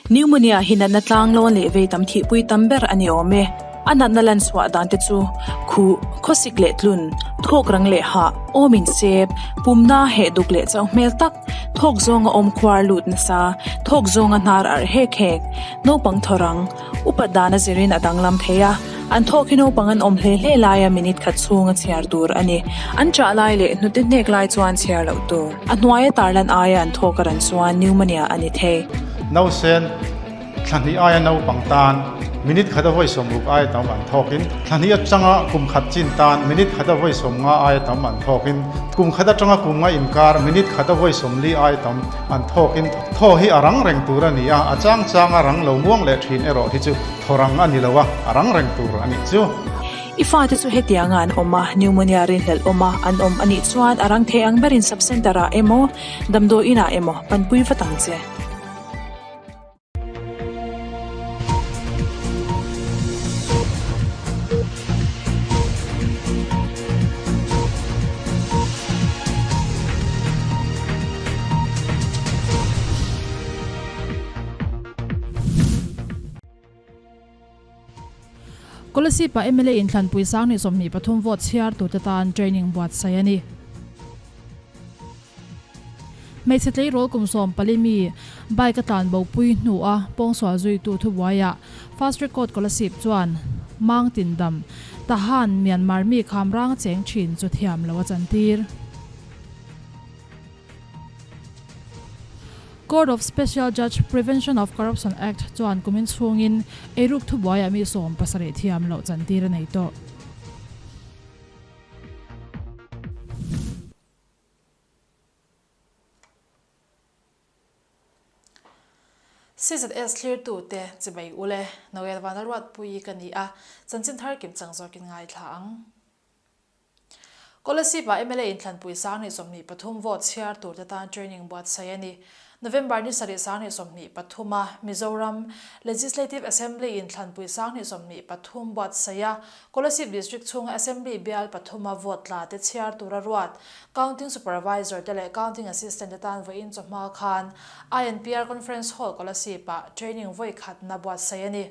Pneumonia hi natna tlanglawn leh vei tam thihpui tam ber a ni awm e. A natna lan chhuah dan te chu, khuh, khawsik leh tlun, thawk rang leh hah, awm insep, pumna heh duk leh chauh hmel tak, thawk zawnga awm khuar lut nasa, thawk zawnga hnar arh hek hek, naupang thaw rang, upat dan a zirin a danglam thei a, an thawk hi naupang an awm hle hle laia minute khat chhunga chhiar tur a ni. An chah lai leh hnute hnek lai chuan chhiar loh tur. A hnuaia tarlan aia an thawk a ran chuan pneumonia a ni thei. Nausen thla hnih aia naupang tan minute khat a vawi sawmruk aia tam an thawkin, thla hnih atanga kum khat chin tan minute khat a vawi sawmnga aia tam an thawkin, kum khat atanga kum nga inkar minute khat a vawi sawmli aia tam an thawkin thaw hi a rang reng tur a ni a, a chang chang a rang lo muang leh thin erawh hi chu thaw rang a ni lo a, a rang reng tur a nih chu. I fate chu hetianga an awm a, pneumonia rinhlelh awm a an awm a nih chuan a rang thei ang berin sub-centre ah emaw, damdawi inah emaw panpui vat ang che. Kolasib-ah mla inthlanpui sang 23 vote chhiar turte tan training buatsaih a ni. Hmeichhe tleirawl kum 14 mi bike a tlan bopui hnua pawngsual zuitu thubuaiah Fast Record Kolasib chuan Mang Tindam, Tahan, Myanmar mi khamrang a cheng thin chu thiam lo a chantir. Court of Special Judge, Prevention of Corruption Act, chuan kumin chhungin eiruk thubuaiah mi 70 thiam loh chantir a nei tawh. CZS thlirtute chibai ule, Noel Vanlalruatpuii ka ni a, chanchin thar kim chang zawkin ngaithla ang. Kolasib-ah mla inthlanpui 23 vote chhiar turte tan training buatsaih a ni. November ni sarih 23 a Mizoram Legislative Assembly inthlanpui 23 buatsaih a, Kolasib District chhunga Assembly bial pathuma vote tla te chhiar tura ruat Counting Supervisor te leh Counting Assistant te tan vawiin chawhma khan INPR Conference Hall Kolasib-ah training vawi khatna buatsaih a ni.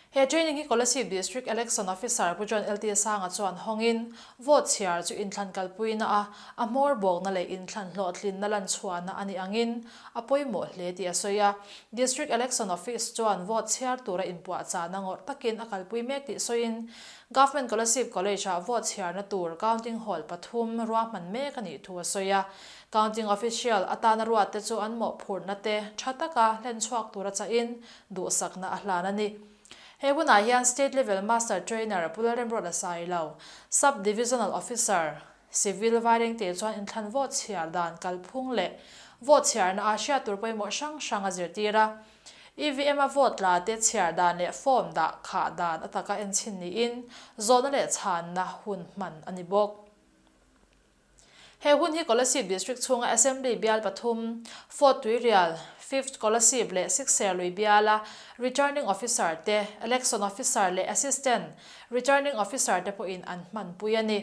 He training hi Kolasib District Election Officer Pu John LT Sanga chuan hawngin, vote chhiar chu inthlan kalpuina a a hmawr bawkna leh inthlan hlawhtlinna lanchhuahna a nih angin a pawimawh hle tih a sawi a. District Election Office chuan vote chhiar tura inpuahchahna ngawrh takin a kalpui mek tih sawiin, Government Kolasib College-ah vote chhiarna tur counting hall pathum ruahman mek a nih thu a sawi a. Counting official atana ruatte chu an mawhphurhna te tha taka hlenchhuak tura chahin duhsakna a hlan a ni. He hunah hian State Level Master Trainer Pu Lalremruata Sailo, Sub Divisional Officer, Civil, Vairengte chuan inthlan vote chhiar dan kalphung leh vote chhiarna a hriat tur pawimawh hrang hrang a zirtir a. EVM a vote la te chhiar dan leh form dah khah dan a taka enchhin niin zawhna leh chhanna hun hman a ni bawk. He hun hi Kolasib District chhunga Assembly bial pathum, Fourth Tuirial, Fifth Kolasib leh Sixth Serlui biala Returning Officer te, Election Officer leh Assistant Returning Officer te pawhin an hmanpui a ni.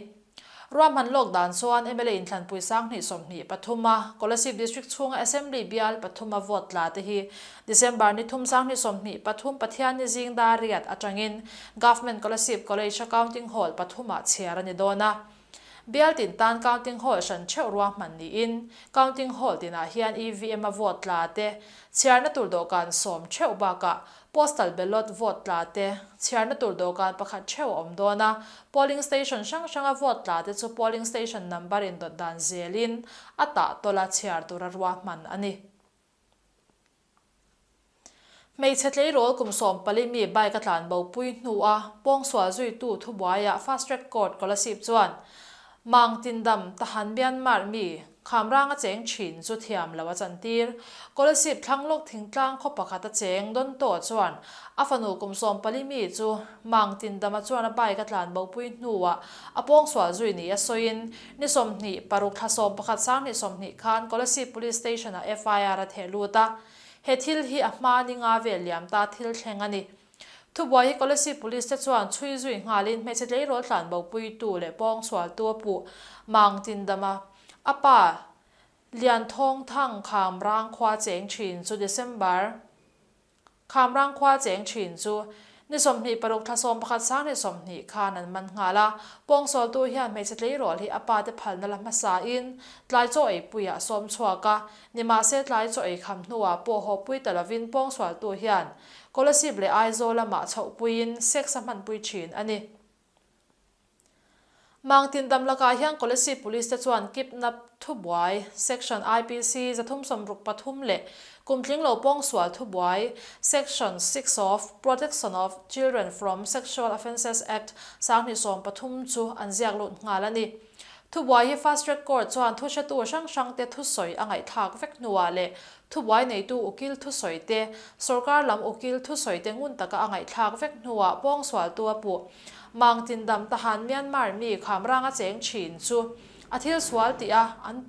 Ruahman lawk dan chuan mla inthlanpui 2023 a Kolasib District chhunga Assembly bial pathuma vote tla te hi December ni thum 2023 Pathianni zing dar riat atangin Government Kolasib College a Counting Hall pathumah chhiar a ni dawn a. Bial tin tan Counting Hall hran theuh ruahman niin Counting Hall tinah hian EVM a vote tla te chhiarna tur dawhkan sawm theuh bakah Postal Ballot vote tla te chhiarna tur dawhkan pakhat theuh a awm dawn a, Polling Station hrang hranga vote tla te chu Polling Station number in dawt dan zelin a tah tawla chhiar tura ruahman a ni. Hmeichhe tleirawl kum 14 mi bike a tlan bo pui hnua pawngsual zuitu thubuaiah Fast Track Court Kolasib chuan Mang Tindam Tahan Myanmar mi Khamrang a cheng thin chu thiam lo a chantir. Kolasib thlang lawk thingtlang khaw pakhat a cheng Donto chuan a fanu kum 14 mi chu Mang Tindama chuan a bike a tlan bo pui hnuah a pawngsual zui ni a sawiin Ni 26 thla 11 2020 khan Kolasib Police Station ah FIR a theh lut a. He thil hi a hma ni nga vel liam ta thil thleng a ni. Thubuai hi Kolasib Police te chuan chhui zui nghalin hmeichhe tleirawl tlan bopuitu leh pawngsualtu a puh Mang Tindama a pa. Lianthawngthang Khamrang khua cheng thin chu December Khamrang khua cheng thin chu ni 26 thla 11 2020 khan an man nghal a. Pawngsualtu hian hmeichhe tleirawl hi a pa te phalna la hmasa in tlai chaw ei puiah a sawm chhuak a, nimahse tlai chaw ei kham hnuah pawh haw pui ta lovin pawngsualtu hian Kolasib leh Aizawl lamah chhohpuiin sex a hmanpui thin a ni. Mangtin dam lakah hian Kolasib Police te chuan kidnap thubuai, Section IPC 363 leh kum tling lo pawngsual thubuai, Section 6 of Protection of Children from Sexual Offences Act 2013 chu an ziak lut nghal a ni. Thubuai hi Fast Track Court chuan thuhretu hrang hrangte thusawi a ngaihthlak vek hnuah leh Thubuai neitu ukil thusawi te, sorkar lam ukil thusawi te ngun taka a ngaihthlak vek hnuah pawngsualtu a puh. Mang tindam tahan Myanmar mi Khamranga cheng thin chu a thil sual tih a an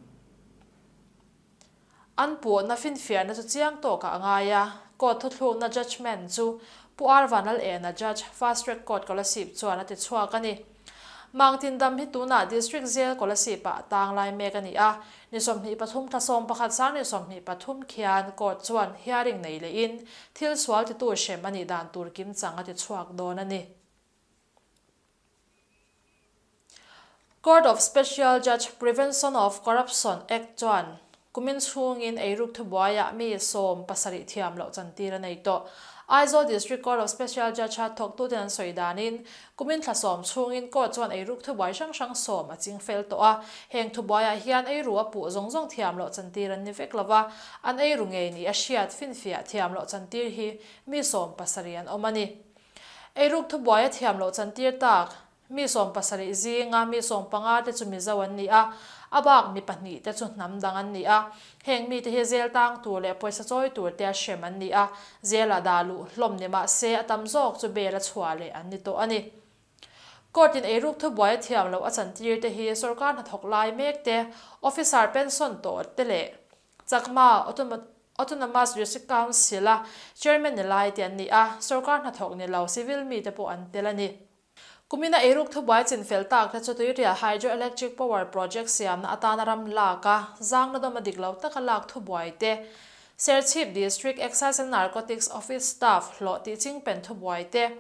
an puhna finfiahna chu chiang tawkah a ngai a. Court thuthlukna judgement chu Pu R Vanlalena Judge, Fast Track Court Kolasib chuan a ti chhuak a ni. Mangtindam hi tunah District Jail Kolasib-ah tang lai mek a ni a, ni 23 thla 11 2023 khian Court chuan hearing nei lehin thil sual titu hrem a nih dan tur kimchang a ti chhuak dawn a ni. Court of Special Judge Prevention of Corruption Act chuan Kumin chhungin eiruk thubuaiah mi 17 thiam loh chantir a nei tawh. Aizawl District Court of Special Judge-a thawktuten an sawi danin, kumin thla sawm chhungin court chuan eiruk thubuai hrang hrang sawm a ching fel tawh a. Heng thubuaiah hian eiru a puh zawng zawng thiam loh chantir an ni vek lo va, an eiru ngei ni a hriat finfiah thiam loh chantir hi mi 17 an awm a ni. Eiruk thubuai a thiam loh chantir tak. Mi 17 zinga mi 15 te chu Mizo an ni a, a bak mi pahnih te chu hnam dang an ni a. Heng mite hi zel tang tur leh pawisa chawi tur te a hrem an ni a, zela dah luh hlawm ni mah se a tam zawk chu bel a chhuah leh an ni tawh a ni. Court in eiruk thubuai a thiam loh a chantir te hi sorkar hnathawk lai mek te, officer pension tawh te leh Chakma Autonomous District Council a chairman ni lai te an ni a, sorkar hnathawk ni lo civil mite pawh an tel a ni. Kumina eiruk thubuai chinfel tak te chu Tuirial Hydroelectric Power Project siamna atana ram lak a, zangna dawm a dik lo taka lak thubuai te, Serchhip District Excise and Narcotics Office Staff hlawh tih chingpen thubuai te,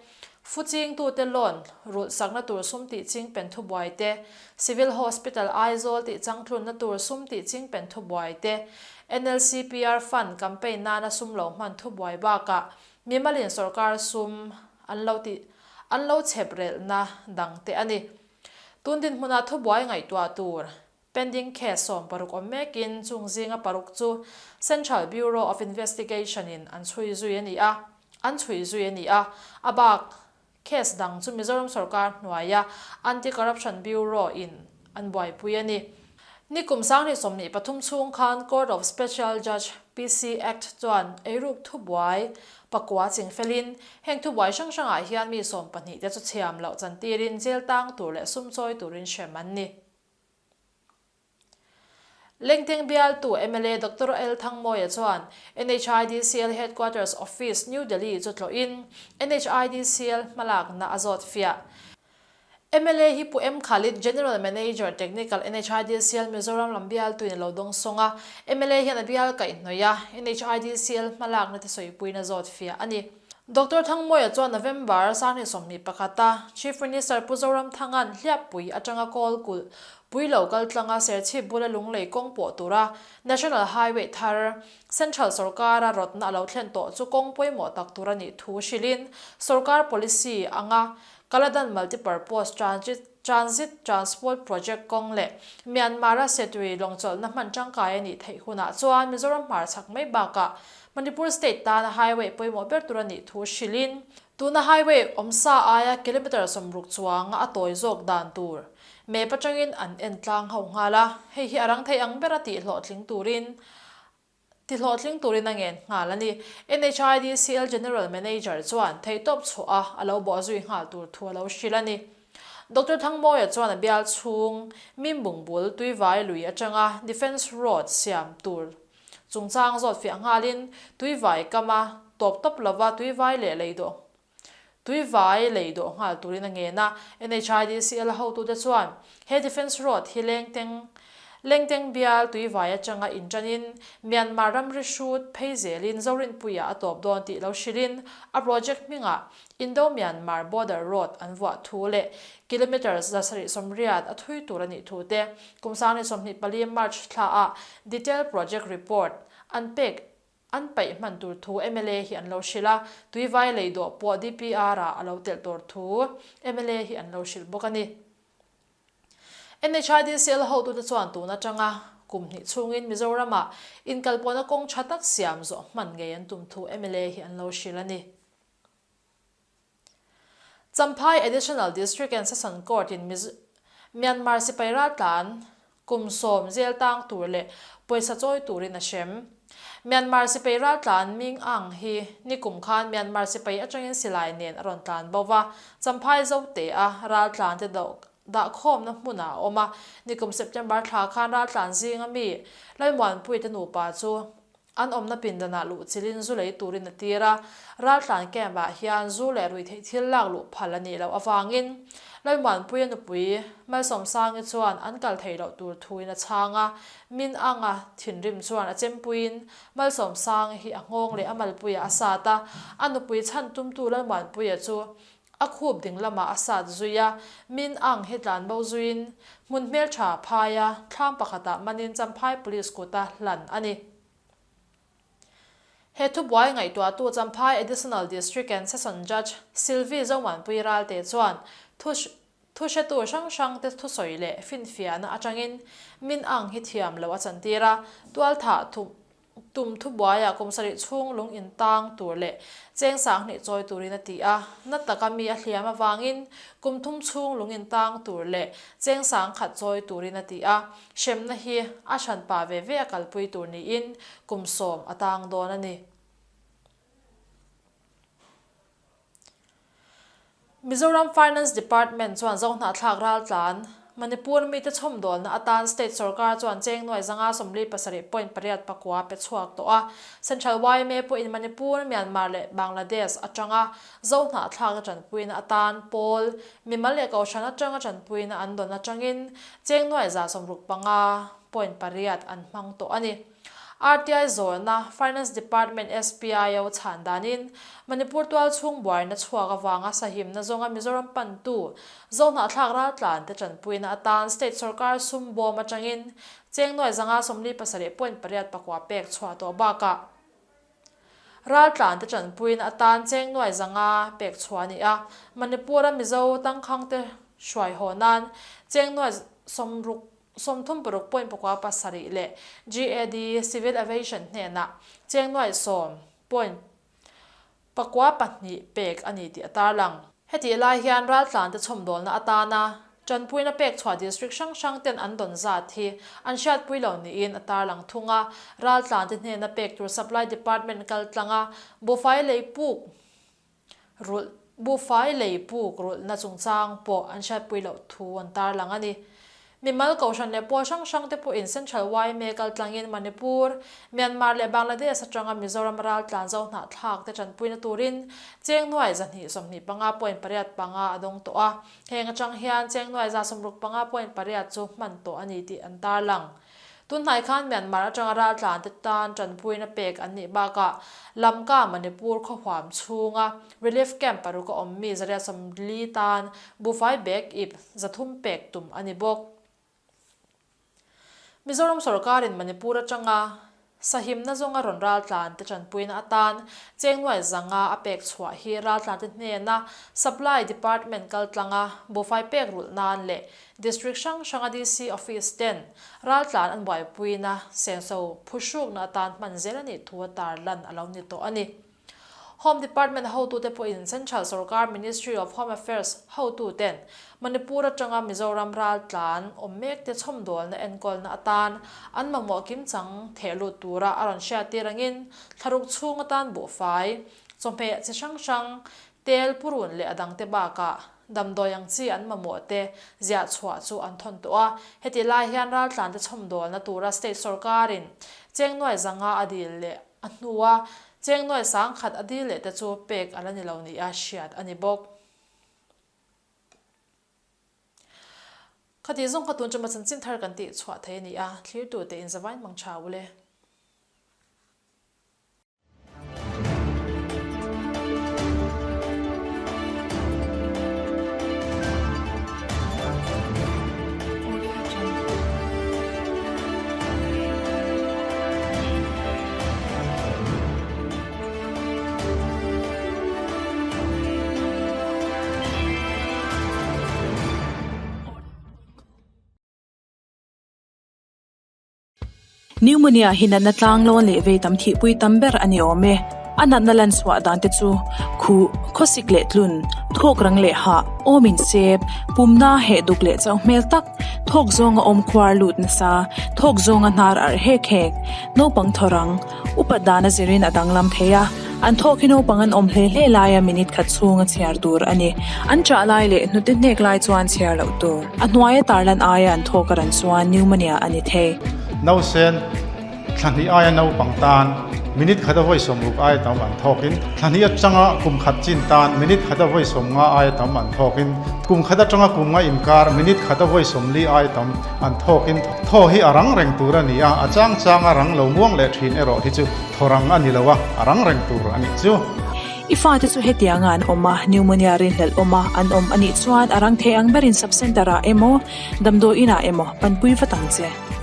Fu chingtute loan rulh sakna tur sum tih chingpen thubuai te, Civil Hospital Aizawl tih changtlunna tur sum tih chingpen thubuai te, NLCPR Fund campaign nana sum lo hman thubuai bakah mimalin sorkar sum an lo tih an lo chhep relhna dang te a ni. Tun dinhmunah thubuai ngaihtuah tur pending case 16 awm mekin chung zinga paruk chu Central Bureau of Investigation in an chhui zui a ni a, an chhui zui a ni a, a bak case dang chu Mizoram sorkar hnuaia Anti-Corruption Bureau in an buaipui a ni. Nikum 2023 chhung khan Court of Special Judge, PC, Act chuan eiruk thubuai pakua chingfelin heng thubuai hrang hrangah hian mi 12 te chu chhiam loh chantirin jail tang tur leh sum chawi turin hrem an ni. Lengteng bialtu mla Doctor L Thangmawia chuan NHIDCL Headquarters Office, New Delhi chu tlawhin NHIDCL hmalakna a zawt fiah. Mla hi Pu M Khalid, General Manager, Technical, NHIDCL Mizoram lam bialtuin a lo dawng sawng a, mla hian a bial kaihhnawih a, NHIDCL hmalakna te sawipuiin a zawt fiah a ni. Doctor Thangmawia chuan November 2021 a Chief Minister Pu Zoramthanga'n hliappui atanga kawl kulh pui lo kal tlanga Serchhip bula lunglei kawng pawh tura National Highway thar Central sorkara rawtna a lo thlen tawh chu kawng pawimawh tak tur a nih thu hrilhin sorkar policy anga Kaladan Multipurpose Transit Transit Transport Project kawng leh Myanmar-a Setui lawngchawlhna hman tangkai a nih theih hunah chuan Mizoram hmarchhak mai bakah Manipur State tana highway pawimawh ber tur a nih thu hrilhin, tuna highway awmsa aia kilometre 60 chuanga a tawi zawk dan tur map atangin an en tlang ho nghal a, hei hi a rang thei ang bera tihhlawhtling turin Tihlawhtling turin a ngen nghal a ni. NHIDCL General Manager chuan theihtawp chhuah a a lo bawh zui nghal tur thu a lo hrilh a ni. Doctor Thangmawia chuan a bial chhung Mimbung bul Tuivai lui atanga Defence Road siam tur chungchang zawt fiah nghalin Tuivai kama tawp tawp lova Tuivai leh lei dawh Tuivai lei dawh nghal turin a ngen a, NHIDCL hotute chuan he Defence Road hi lengteng Lengteng bial tuivai atanga inṭanin Myanmar ramri hrut phei zelin Zorinpuia a tawp dawn tih lo hrilhin a project hmingah Indo-Myanmar Border Road an vuah thu leh kilometre 780 a thui tur a nih thu te kum 2024 March thlaah detail project report an pek an paih hman tur thu mla hi an lo hrilh a, tuivai lei dawh pawh DPR-ah a lo telh tur thu mla hi an lo hrilh bawk a ni. NHIDCL hotute chuan tun atanga kum hnih chhungin Mizoramah inkalpawhna kawng tha tak siam zawh hman ngei an tum thu mla hi an lo hrilh a ni. Champhai Additional District and Session Court in Myanmar sipai raltlan kum sawm zel tang tur leh pawisa chawi turin a hrem. Myanmar sipai raltlan Ming Aung hi nikum khan Myanmar sipai atangin silai nen a rawn tlan bo va, Champhai Zote-a raltlan te dahkhawmna hmunah a awm a. Nikum September thla khan raltlan zinga mi Lalmuanpuite nupa chu An awmna pindanah luh chilin zu lei turin a tir a, raltlan camp-ah hian zu leh ruihtheih thil lak luh phal a nih loh avangin Lalmuanpuia nupui Malsawmsangi chuan an kal thei loh tur thuin a chhang a, min anga thinrim chuan a chempuiin Malsawmsangi hi a nghawng leh a malpuiah a sat a, a nupui chhan tumtu Lalmuanpuia chu A khup ding lamah a sat zui a, min ang hi tlan bo zuiin hmun hmeltha phaia thlam pakhatah manin Champhai Police kuta hlan a ni. He thubuai ngaihtuahtu Champhai Additional District and Session Judge Sylvie Zomuanpui Ralte chuan thu thuhretu hrang hrangte thusawi leh finfiahna atangin min ang hi thiam lo a chantir a, tualthah thu Tum thubuaiah kum sarih chhung lung in tang tur leh cheng sanghnih chawi turin a ti a, na taka mi a hliam avangin kum thum chhung lung in tang tur leh cheng sangkhat chawi turin a ti a, hremna hi a hranpa ve ve a kalpui tur niin kum sawm a tang dawn a ni. Mizoram Finance Department chuan Zohnahthlak raltlan, Manipur mite chhawmdawlna atan State sorkar chuan cheng nuai zanga 47 point pariat pakua pe chhuak tawh a. Central yma pawhin Manipur, Myanmar leh Bangladesh atanga Zohnahthlak a tanpuina atan pawl, mimal leh kohhran atanga tanpuina an dawn atangin cheng nuai za 65 point pariat an hmang tawh a ni. RTI zawhna Finance Department SPIO chhan danin Manipur tual chhung buaina chhuak avanga sahimna zawnga Mizoram pantu Zohnahthlak raltlan te tanpuina atan State sorkar sum bawm atangin cheng nuai zanga 47 point pariat pakua pek chhuah tawh bakah raltlan te tanpuina atan cheng nuai zanga pek chhuah a ni a. Manipur-a Mizo tangkhang te hruai haw nan cheng nuai 60 36 point pakua pasarih leh GAD Civil Aviation hnenah cheng nuai sawm point pakua pahnih pek a ni tih a tarlang. Hetih lai hian raltlante chhawmdawlna atana tanpuina pek chhuah district hrang hrang ten an dawn zat hi an hriatpui lo niin a tarlang thung a, raltlante hnena pek tur Supply Department kaltlanga buhfai lei puk Rulh, Buhfai lei puk rulhna chungchang pawh an hriatpui loh thu an tarlang a ni. Mimal kohhran leh pawl hrang hrang te pawhin Central yma kaltlangin Manipur, Myanmar leh Bangladesh atanga Mizoram raltlan zo hnahthlak te tanpuina turin cheng nuai 225 point pariat panga a dawng tawh a. Heng atang hian cheng nuai 65 point pariat chu hman tawh a ni tih an tarlang. Tunhnai khan Myanmar atanga raltlan te tan tanpuina pek an nih bakah Lamka, Manipur khawhuam chhunga relief camp paruk a awm mi 140 tan buhfai bag ip 300 pek tum a ni bawk. Mizoram sorkarin Manipur atanga Sahimna zawnga rawn raltlan te tanpuina atan cheng nuai zanga a pek chhuah hi raltlan te hnena Supply Department kaltlanga buhfai pek rulh nan leh District hrang hranga DC Office ten raltlan an buaipuina senso phuhrukna atan hman zel a nih thu a tarlan a lo ni tawh a ni. Home Department hotute pawhin Central Sorkar Ministry of Home Affairs hotuten Manipur atanga Mizoram raltlan awm mekte chhawmdawlna enkawlna atan an mamawh kimchang theh lut tura a rawn hriattir angin thlaruk chhung atan buhfai, chawhmeh chi hrang hrang, tel, purun leh a dangte bakah damdawi ang chi an mamawh te ziah chhuah chu an thawn tawh a. Hetih lai hian raltlante chhawmdawlna tura state sorkarin cheng nuai zanga a dil leh A hnua cheng nuai sangkhat a dil leh te chu pek a la ni lo nia hriat a ni bawk. Khati zawng kha tun chuma chanchin thar kan tih chhuah thei a ni a, thlirtute in zavain mang tha ule. Pneumonia hi natna tlanglawn leh vei tam thihpui tam ber a ni awm e. A natna lan chhuah dan te chu khuh, khawsik leh tlun, thawk rang leh hah, awm insep, pumna heh duk leh chauh hmel tak, thawk zawnga awm khuar lut nasa, thawk zawnga hnar arh hek hek, naupang thaw rang, Upat dan a zirin a danglam thei a, an thawk hi naupang an awm hle hle laia minute khat chhunga chhiar tur a ni. An chah lai leh hnute hnek lai chuan chhiar loh tur. A hnuaia tarlan aia an thawk a ran chuan pneumonia a ni thei. Nausen thla hnih aia naupang tan minute khata vawi 60 aia tam an thawkin, thla hnih atanga kum khat chin tan minute khata vawi 50 aia tam an thawkin, kum khat atanga kum nga inkar minute khata vawi 40 aia tam an thawkin, Thaw hi a rang reng tur a ni a, a chang chang a rang lo muang leh thin erawh hi chu thaw rang a ni lo a, a rang reng tur a nih chu. I fate chu hetianga an awm a, pneumonia rinhlelh awm a an awm a nih chuan a rang thei ang berin sub-centre ah emaw, damdawi inah emaw panpui vat ang che.